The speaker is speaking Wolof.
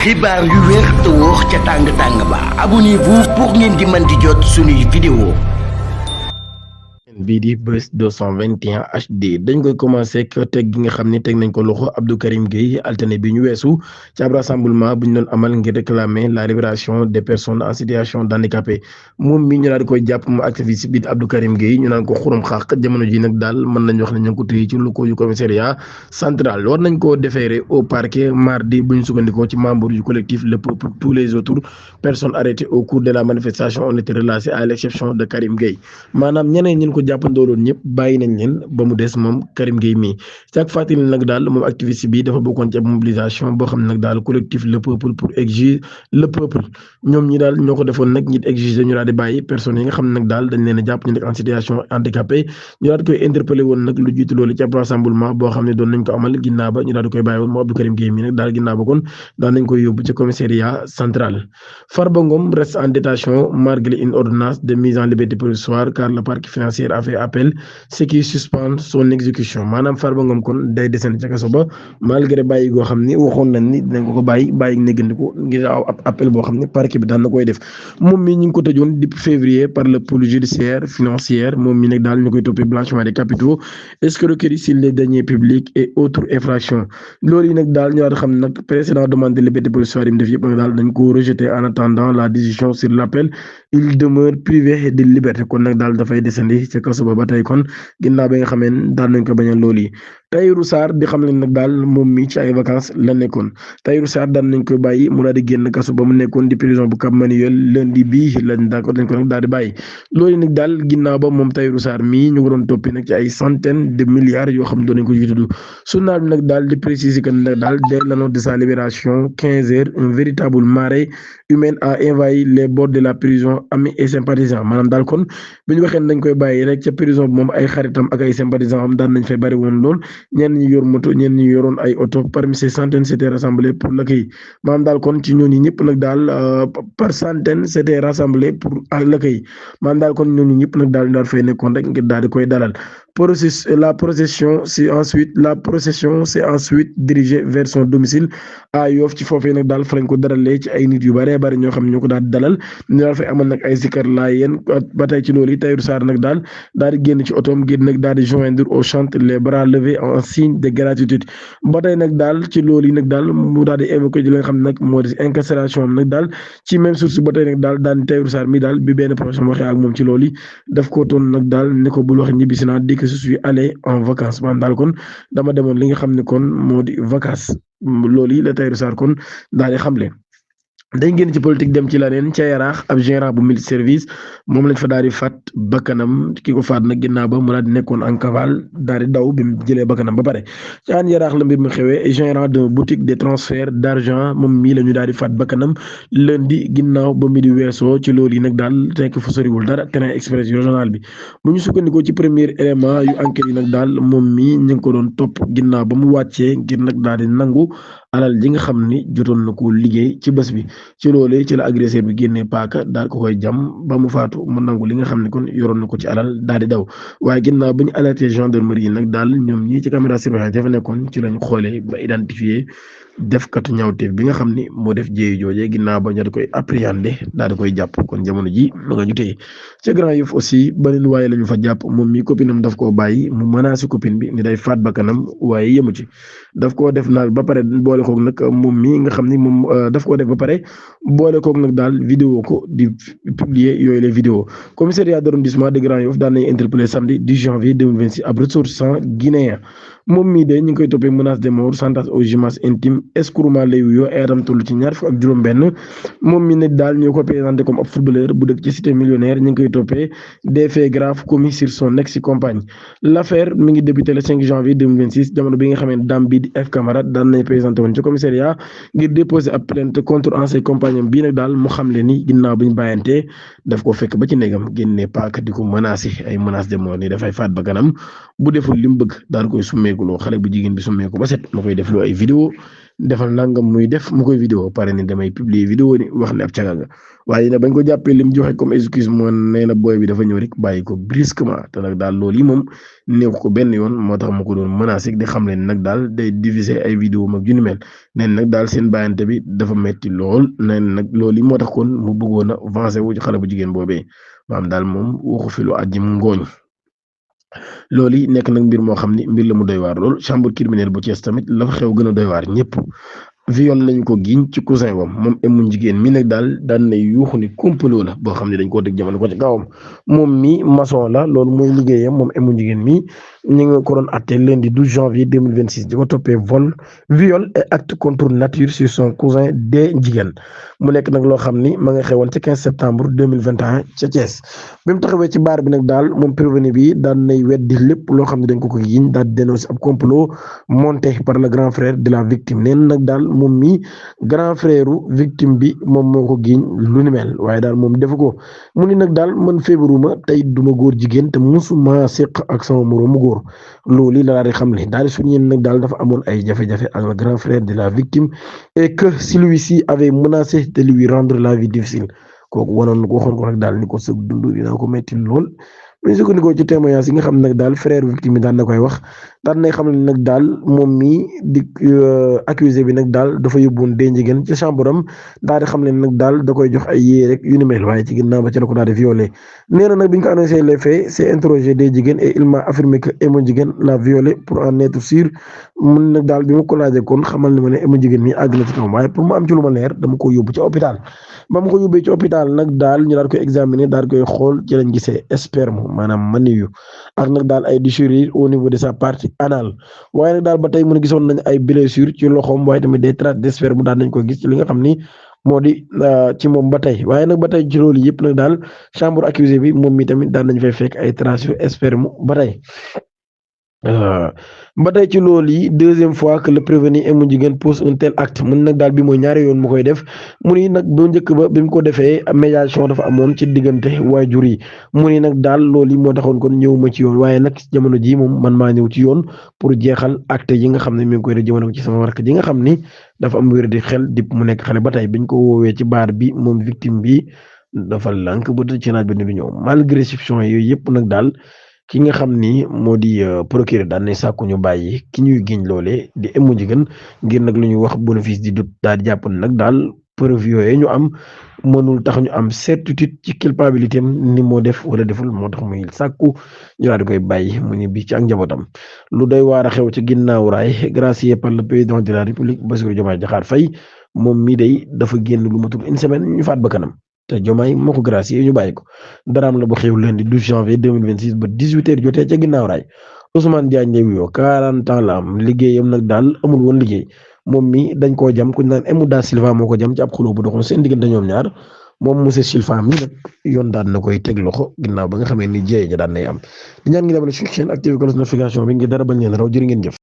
xibaar yu wér te wóor ca tàng ba abonnez-vous pour ngeen di mën di jot suñuy vidéo bii di Buzz 221 HD dañ koy commencé ak teg gi nga xam ne teg nañ ko loxo Abdou Karim Gueye altine bi ñu weesu ci ab rassemblement bu ñu doon amal ngir réclamer la libération des personnes en situation d'handicapé moom mi ñu daal di koy jàpp mu activiste bi Abdou Karim Gueye ñu naan ko xurum xaq jamono ji nag daal mën nañu wax ne ñu ngi ko téye ci locaux yu commissariat central war nañ koo déférer au parquet mardi bu ñu sukkandikoo ci membre du collectif Le Peuple. Tous les autres personnes arrêtées au cours de la manifestation ont été relâchées à l'exception de Karim Gueye maanaam ñeneen ñi ko jàppandooloon ñëpp bàyyi nañ leen ba mu des moom Karim Gueye mii chaque fàttali nag daal moom activiste bi dafa bokkoon ci ab mobilisation boo xam ne nag daal collectif Le Peuple pour exiger le peuple ñoom ñi daal ñoo ko defoon nag ñi exiger ñu daal di bàyyi personnes yi nga xam ne nag daal dañ leen a jàpp ñu nekk en situation handicapé ñu daal di koy interpellé woon nag lu jiitu loolu ci ab rassemblement boo xam ne doon nañ ko amal ginnaaw ba ñu daal di koy bàyyi woon moom Abdou Karim Gueye mii nag daal ginnaaw ba kon daan nañ koy yóbbu ci commissariat central. Farba Ngom reste en détention malgré une ordonnance de mise en liberté provisoire car le parquet financier a fait appel ce qui suspend son exécution maanaam Farba Ngom kon day descendre ca kaso ba malgré bàyyi goo xam ni waxoon nañ ni dinañ ko bàyyi néggandiku ngir ab appel boo xam ne parquet bi daan na koy def moom mi ñu ngi ko tëjoon depuis février par le pôle judiciaire financière moom mi nag daal ñu koy toppee blanchiment des capitaux escroquerie sur les deniers publics et autres infractions loolu yi nag daal ñu daal xam nag précédent demande de liberté provisoire yi mu def yëpp nag daal dañ ko rejeté en attendant la décision sur l'appel il demeure privé de liberté kon nag daal dafay descendi ca kaso ba tey kon ginnaaw bi nga xamee daal nañ ko bañal loolu yi Tahirou Sarr di xam leen nag daal moom mi ci ay vacances la nekkoon Tahirou Sarr daan nañ koy bàyyi mu daal di génn kaso ba mu nekkoon di prison bu Cap Manuel lundi bii lañ ko nag daal di bàyyi loolu nag daal ginnaaw ba moom Tahirou Sarr mii ñu ko doon toppi nag ci ay centaines de milliards yoo xam ne doon nañ ko jiitu journal bi nag daal di préciser que nag daal dès l'annonce de sa libération 15 heures un véritable marée humaine a envahi les bords de la prison amis et sympathisants maanaam daal kon bu ñu waxee dañ koy bàyyi rek ca prison bi moom ay xaritam ak ay sympathisants am daan nañ fay bari woon lool ñenn ñi yor moto ñenn ñi yoroon ay oto parmi ces centaines s'étaient rassemblés pour l'accueil maanaam daal kon ci ñooñu ñëpp nag daal par centaine s'étaient rassemblés pour l'accueil maanaam daal kon ñooñu ñëpp nag daal fay nekkoon rek ngir daal di koy dalal. La procession s'est ensuite dirigée vers son domicile à Yoff ci foofee nag daal fa lañ ko dalalee ci ay nit yu bare bari ñoo xam ne ñoo ko daal di dalal ñu daal fay amal nag ay zikar laa yéen ba tey ci loolu yi Tahirou Sarr nag daal di génn ci otoom génn nag daal di joindre au chant les bras levés en signe de gratitude ba tey nag daal ci loolu yi nag daal mu daal di évoqué li nga xam ne nag moo di incarcération nag daal ci même source ba tey nag daal Tahirou Sarr mi daal bi benn proche waxee ak moom ci loolu yi daf ko toon nag daal ne ko bul wax ñibbisi naa que je suis allé en vacances maanaam daal kon dama demoon li nga xam ne kon moo di vacances loolu yi la Tahirou Sarr kon daal di xamle. dañ génn ci politique dem ci leneen ca Yaraax ab gérant bu multi service moom lañ fa daal di faat bakkanam ki ko faat nag ginnaaw ba mu daal di nekkoon en cavale daal di daw bi mu jëlee bakkanam ba pare ca Yaraax la mbir mi xewee gérant de boutique de transfert d'argent moom mii la ñu daal di faat bakkanam lundi ginnaaw ba mi di weesoo ci loolu yi nag daal tekk fa soriwul dara train express régional bi bu ñu sukkandikoo ci premier élément yu enquête yi nag daal moom mii ñu ngi ko doon topp ginnaaw ba mu wàccee ngir nag daal di nangu alal ji nga xam ni jotoon na ko liggéey ci bés bi ci loolee ci la agresseur bi génnee paaka daal ko koy jam ba mu faatu mu nangu li nga xam ne kon yoroon na ko ci alal daal di daw waaye ginnaaw ba ñu alerté gendarmerie yi nag daal ñoom ñii ci caméra surveillance dafa nekkoon ci lañ xoolee ba identifier defkatu ñaawteef bi nga xam ni moo def jéeyu joojee ginnaaw ba ñu di koy appréhender daal di koy jàpp kon jamono ji ma nga ñu téye ca Grand Yoff aussi beneen waaye la ñu fa jàpp moom mi copine am daf koo bàyyi mu menacé copine bi ni day faat bakkanam waaye yemu ci daf koo def naag ba pare boole koog nag moom mi nga xam ni moom daf koo def ba pare boole koog nag daal vidéo ko di publier yooyu les vidéos commissariat d'arrondissement de Grand Yoff daan nañ interpellé samedi 10 janvier 2026 ab ressortissant guinéen moom mii de ñu ngi koy toppee menace de mort chantage aux images intimes escroquement lay wuyoo ay atam toll ci ñaar fukk ak juróom-benn moom mii nag daal ñu ko présenté comme ab footballeur bu dëkk ci cité millionnaire ñu ngi koy toppee des faits graves commis sur son ex-compagne l'affaire mi ngi débuté le 5 janvier 2026 jamono bi nga xam ne dame bi di F Camara daan nañ présenté woon ci commissariat ngir déposer ab plainte contre ancien compagnon bii nag daal mu xamle ni ginnaaw bi ñu bàyyantee daf ko fekk ba ci néegam génnee paak di ko menacé ay menace de mort ni dafay faat ba kanam bu deful li mu bëgg daal koy summeekuloo xale bu jigéen bi summeeku ba set ma koy def loo ay vidéo defal nangam muy def mu koy vidéo pare ni damay publier vidéo ni wax ne ab caga nga waaye nag bañ ko jàppee lim joxe comme excuse moo nee na booy bi dafa ñëw rek bàyyi ko brusquement te nag daal loolu yi moom néew ko benn yoon moo tax mu ko doon menacé di xam leen nag daal day diffuser ay vidéo mag yu ni mel neen nag daal seen bàyyante bi dafa metti lool neen nag loolu yi moo tax kon mu bëggoon a avancé wu xale bu jigéen boobee maam daal moom waxu fi lu àjjim ngooñ loolu yi nekk nag mbir moo xam ni mbir la mu doy waar lool chambre criminelle bu Thiès tamit la fa xew gën a doy waar ñëpp viol lañ ko giiñ ci cousin wam moom emu jigéen mi nag daal daan na yuuxu ni complot la boo xam ne dañ koo teg jamono ko ci kawam moom mi maçon la loolu mooy liggéeyam moom emu jigéen mi ñu ngi ko doon àtte lundi 12 janvier 2026 di ko toppee vol viol et acte contre nature sur son cousin de jigéen mu nekk nag loo xam ni ma nga xewoon ci 15 septembre 2021 ca Thiès bi mu taxawee ci baar bi nag daal moom prévenu bi daan nay weddi lépp loo xam ne dañ ko yiñ daal di dénoncer ab complot monté par le grand frère de la victime neen nag daal moom mi grand frère victime bi moom moo ko giiñ lu ni mel waaye daal moom defu ko mu ni nag daal man feebaruma tey duma góor jigéen te musuma séq ak sama moroomu góor loolu la daal di xam ne daal di suñu nag daal dafa amoon ay jafe-jafe ak le grand frère de la victime et que celui-ci avait menacé de lui rendre la vie difficile kooku waxoon ko nag daal ni ko sëg dund dina ko metti lool. bu ñu sukkandikoo ci témoignage yi nga xam nag daal frère victime bi daan na koy wax daan nay xam ne nag daal moom mi di accusé bi nag daal dafa yóbbuwoon dee jigéen ci chambre am daal di xam ne nag daal da koy jox ay yée rek yu ni mel waaye ci ginnaaw ba ci la ko daal di violé nee na nag bi ñu ko annoncé les faits c'est interrogé dee jigéen et il m'a affirmé que Emo Jigéen l'a violé pour en être sûr mun nag daal bi ma ko laajee kon xamal ne ma ne Emo Jigéen mi àgg na ci kawam waaye pour mu am ci lu ma leer dama ko yóbbu ci hôpital ba ma ko yóbbee ci hôpital nag daal ñu daal koy examiner daal koy xool ci lañ gisee sperme maanaam maniyu ak nag daal ay déchirures au niveau de sa partie anale waaye nag daal ba tey mu ne gisoon nañ ay blessures ci loxoom waaye tamit des traces de sperme daan nañ ko gis ci li nga xam ni moo di ci moom ba tey waaye nag ba tey ci loolu yëpp nag daal chambre accusé bi moom mi tamit daan nañ fay fekk ay traces yu sperme ba tey. ba tey ci loolu yi deuxième fois que le prévenu Emo Jigéen pose un tel acte mun nag daal bi mooy ñaari yoon mu koy def mu ni nag bu njëkk ba bi mu ko defee médiation dafa amoon ci diggante waajur yi mu ni nag daal loolu yi moo taxoon kon ñëwuma ci yoon waaye nag jamono ji moom man maa ñëw ci yoon pour jeexal acte yi nga xam ne mi ngi koy def jamono ci sama rakk ji nga xam ni dafa am wér di xel dip mu nekk xale ba tey biñ ko woowee ci baar bi moom victime bi dafa lànk ba tëj ci naaj ba ni du ñëw malgré soupçons yooyu yëpp nag daal ki nga xam ni moo di procureur daan na sàkku ñu bàyyi ki ñuy giñ loolee di Emo Jigéen ngir nag lu ñuy wax bénéfice du doute daal di jàpp nag daal preuve yooyu ñu am mënul tax ñu am certitude ci culpabilité am ni moo def wala deful moo tax muy sàkku ñu daal di koy bàyyi mu ni bi ci ak njabootam lu doy waar a xew ci ginnaaw raay gracié par le président de la République Bassirou Diomaye Diakhar Faye moom mii day dafa génn lu matul une semaine ñu faat ba kanam te Diomaye moo ko gracié ñu bàyyi ko daraam la bu xew lundi 12 janvier 2026 ba 18h jotee ca ginnaaw raay Ousmane Diagne lay wuyoo 40 ans la am liggéeyam nag daal amul woon liggéey moom mi dañ koo jam ku ñu naan Emu da Silva moo ko jam ci ab xuloo bu doxoon seen diggante ñoom ñaar moom monsieur Silva mi nag yoon daan na koy teg loxo ginnaaw ba nga xamee ni jéye ja daan nay am di ñaan ngi dabal ci chaîne active cloche notification bi ngir dara bañ leen raw jërë ngeen jëf